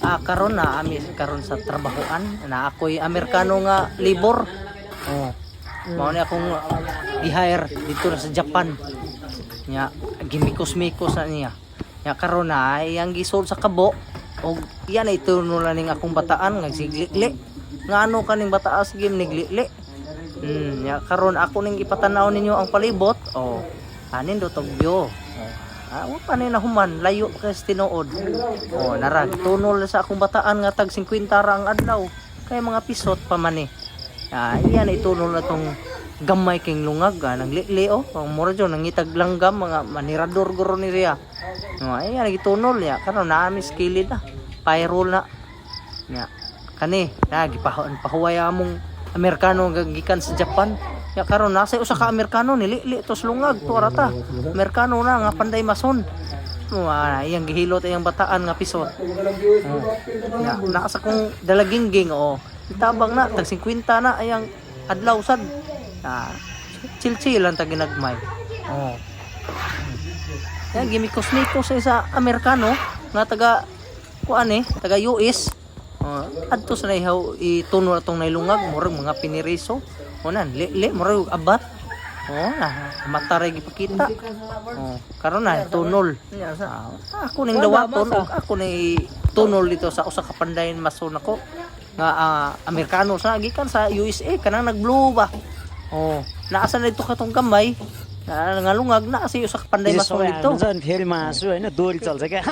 Ah, karon na ami karon sa trabahoan na ako'y Amerikano nga labor. Oh. Mao ni akong gi-hire dito na sa Japan. Nya gimikos-mikos na niya. Nya karon na ay ang gisol sa kabo og iyan ay tuno ning akong bataan nga sigli. Nga ano kaning bataas gim niglili. Nya karon ako ning ipatanaw ninyo ang palibot. Oh. Anin do tog view. Oh. Ah, wa pa ni nahuman, layo pa kay sa tinuod. Oh, nara, tunol sa akong bataan nga tag 50 ra ang adlaw. Kay mga pisot pa man eh. Ah, iyan itunol na tong gamay king lungag, ah, naglili oh. Ang mura jud nangitag langgam, mga manirador guro ni siya. Oh, ayan gitunol ya. Karon naa mi sa kilid na. Pyrol na. Ya. Kani, na gipahuan pahuway among Amerikano nga gikan sa Japan. Ya karon nasa usa ka Amerikano nilili tos lungag tuara ta. Amerikano na nga panday mason. Oh, ah, iyang gihilot iyang bataan nga pisot. Oh. Ya, nasa kong dalagingging oh. Itabang na tag 50 na ayang adlaw sad. Ah, chill-chill lang ta ginagmay. Oh. Yan, gimikos-mikos sa isa Amerikano nga taga kuan eh, taga US. Oh, adto sa naihaw ituno na tong nailungag, murag mga piniriso. O nan, li, murag abat. Oh, na mata ra gipakita. Oh, karon na tunol. Ah, ako ning dawaton ug ako ni tunol dito sa usa ka pandayon mason ako nga ah, Amerikano sa gikan sa USA kanang nag-blue ba. Oh, naasa na dito katong gamay na nga lungag na kasi usa ka panday mason dito. हुन्छ अनि फेरि मासु होइन दोहोरी चल्छ क्या।